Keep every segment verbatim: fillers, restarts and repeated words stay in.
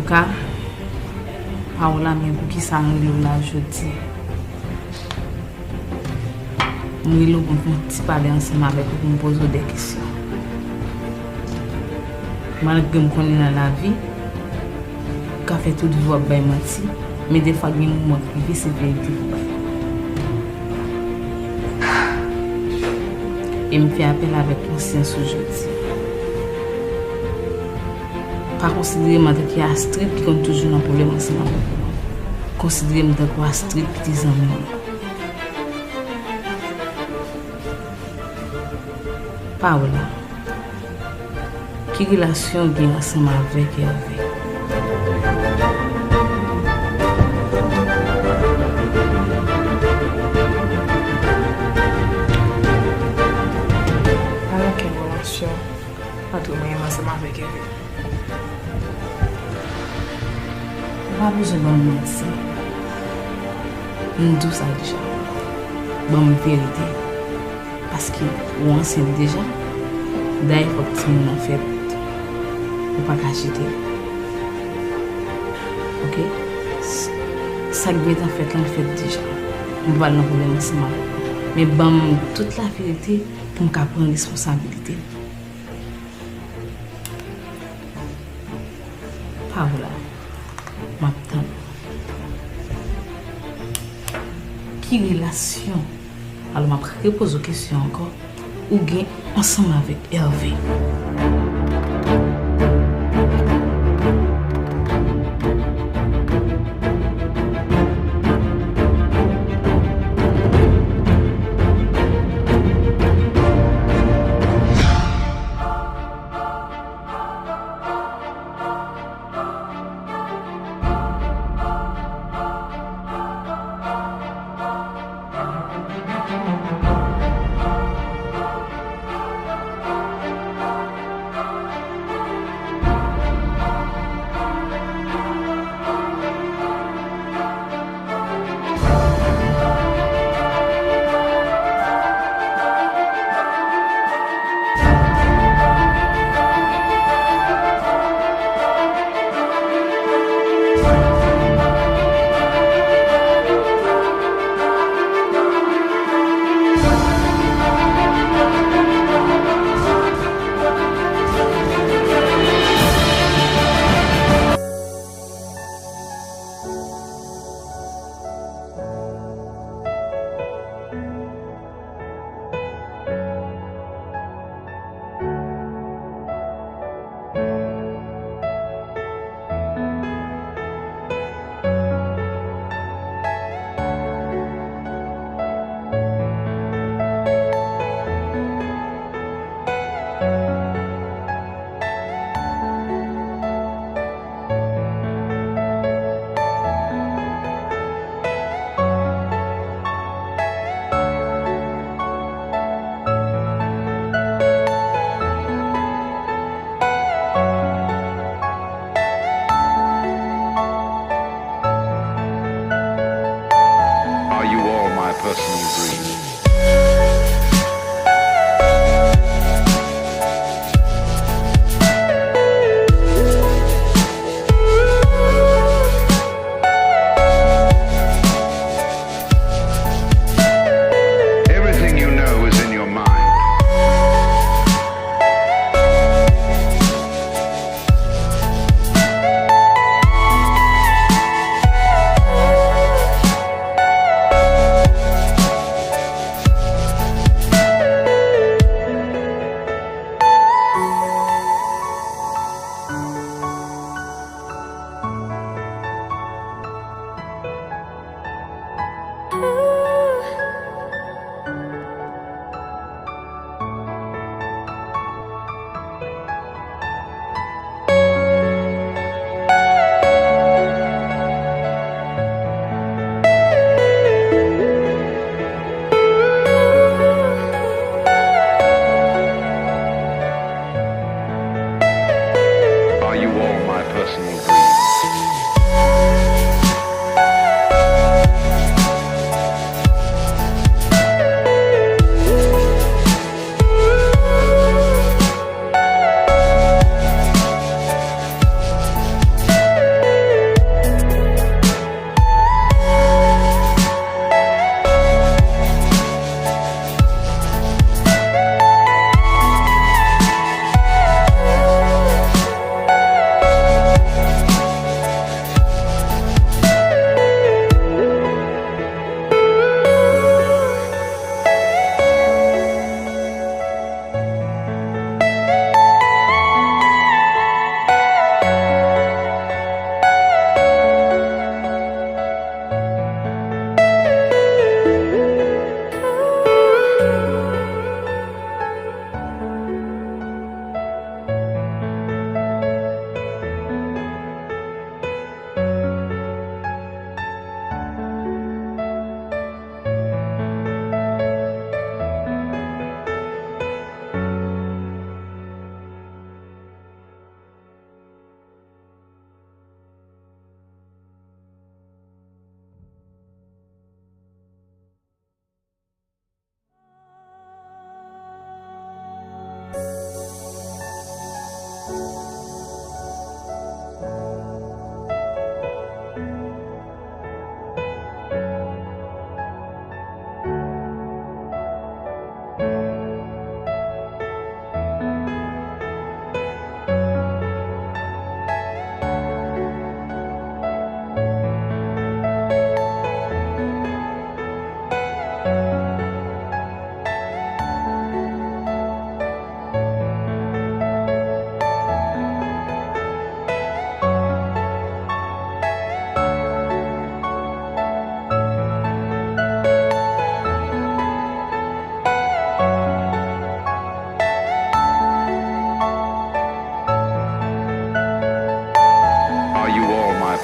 Ka, Paola, men poukisa m rele w la jodi? M rele w pou m fè yon ti pale ansanm avèk ou, pou m poze w de kesyon. Malgre m konnen nan lavi, ou ka fè tout vi w ap bay manti, men defwa gen moman k rive se verite pou bay. E m fè apèl avèk konsyans ou jodi. Pa konsidere m antanke Astrid ki konn toujou nan pwoblèm ansanm avèk ou. Konsidere m tankou Astrid ki te zanmi w lan. Paola, ki relasyon w gen ansanm avèk Hervé? Pa gen okenn relasyon ant mwen menm ansanm avèk Hervé. Ou pa bezwen ban m manti. M di w sa deja. Ban m verite. Paske ou ansent deja. Dayè, fòk timoun nan fèt. Ou pa ka jete l. Oke? S-, sa k gentan fèt lan fèt deja. M pa pral nan pwoblèm ansanm avèk ou. Men ban m tout laverite pou m ka pran responsabilite m. Paola, m ap tann ou. Ki relasyon, alò, m ap repoze w kesyon ankò, ou gen ansanm avèk Hervé?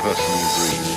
Hush me, breathe.